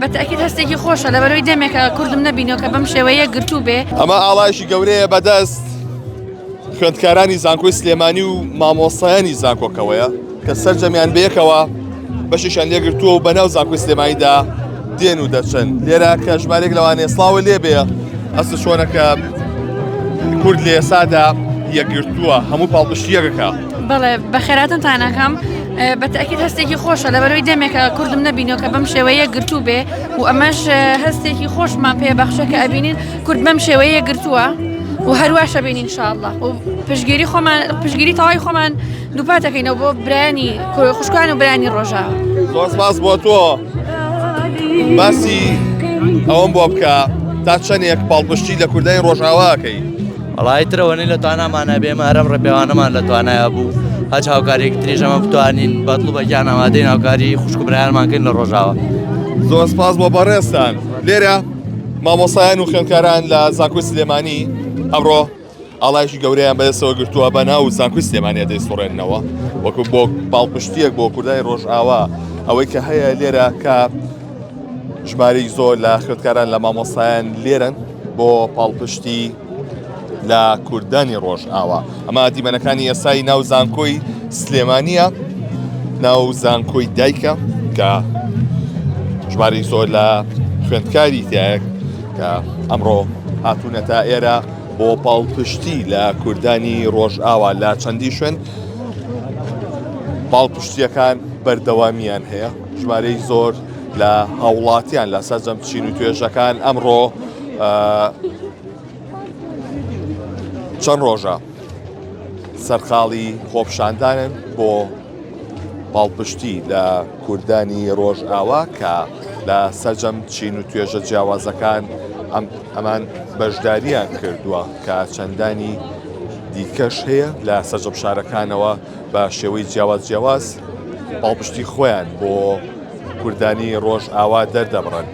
بە تەئکید هەستێکی خۆشە لەبەرەوەی دەمێکە کوردم نەبینەوە کە بەم شێوەیە گرتوو بێ. ئەمە ئاڵایەکی گەورەیە بەدەست خوێندکارانی زانکۆی سلێمانی و مامۆستایانی زانکۆکەوەیە کە سەرجەمیان بەیەکەوە بەشێکیان لێگرتووە و بەناو زانکۆی سلێمانیدا دێن و دەچن لێرە کە ژمارێک لەوانەیە سڵاوە لێبێ ئەسە چۆنە کە کورد لە ئێسادا یەکگرتووە هەموو پاڵپشتیەکەکە. بەڵێ بەخێراتنتان ئەکەم بە تەئکید هەستێکی خۆشە لەبەرەوەی دەمێکە کوردم نەبینەوە کە بەم شێوەیە گرتوو بێ و ئەمەش هەستێکی خۆشمان پێ بەخشە کە ئەبینین کورد بەم شێوەیە گرتووە و هەرواشە بین ئینشاءاللە و پشگیری خۆمان پشگیری تەواوی خۆمان دووپاتەکەینەوە بۆ برایانی خوشکان و برایانی ڕۆژاوا. زۆر سپاس بۆ تۆ باسی ئەوەم بۆ بکە تا چەندێک پاڵپشتی لە کوردانی ڕۆژاواکەی. وەڵا ئیتر ئەوەنەی لە توانامانا بێ ئێمە هەر ئەم ڕێپێوانەمان لە توانایا بوو هەچ هاوکاریەکی تریش ئەمە بتوانین بە دڵ و بە گیان ئامادەین هاوکاری خوشک و برایانمان کەین لە ڕۆژاوا. زۆر سپاس بۆ بەڕێزتان. لێرە مامۆستایان و خوێندکاران لە زانکۆی سلێمانی ئەمڕۆ ئاڵایەکی گەورەیان بەدەستەوە گرتووە بە ناو زانکۆی سلێمانیە دەیسوڕێننەوە وەکو بۆ پاڵپشتیەک بۆ کوردانی ڕۆژئاوا ئەوەی کە هەیە لێرە کە ژمارەی زۆر لە خوێندکاران لە مامۆستایان لێرەن بۆ پاڵپشتی لە کوردانی ڕۆژئاوا ئەمە دیمەنەکانی ئێستای ناو زانکۆی سلێمانیە ناو زانکۆی دایکە کە ژمارەی زۆر لە خوێندکاری تایەک کە ئەمڕۆ هاتوونەتە ئێرە بۆ پاڵپشتی لە کوردانی ڕۆژئاوا لە چەندی شوێن پاڵپشتیەکان بەردەوامیان هەیە ژمارەی زۆر لە هاوڵاتیان لە سەرجەم چین و توێژەکان ئەمڕۆ چەند ڕۆژە سەرقاڵی خۆپشاندانن بۆ پاڵپشتی لە کوردانی ڕۆژئاوا کە لە سەرجەم چین و توێژە جیاوازەکان ئەمان بەشداریان کردووە کە چەندانی دیکەش هەیە لە سەرجەم شارەکانەوە بە شێوەی جیاواز جیاواز پاڵپشتی خۆیان بۆ کوردانی ڕۆژئاوا دەردەبڕن.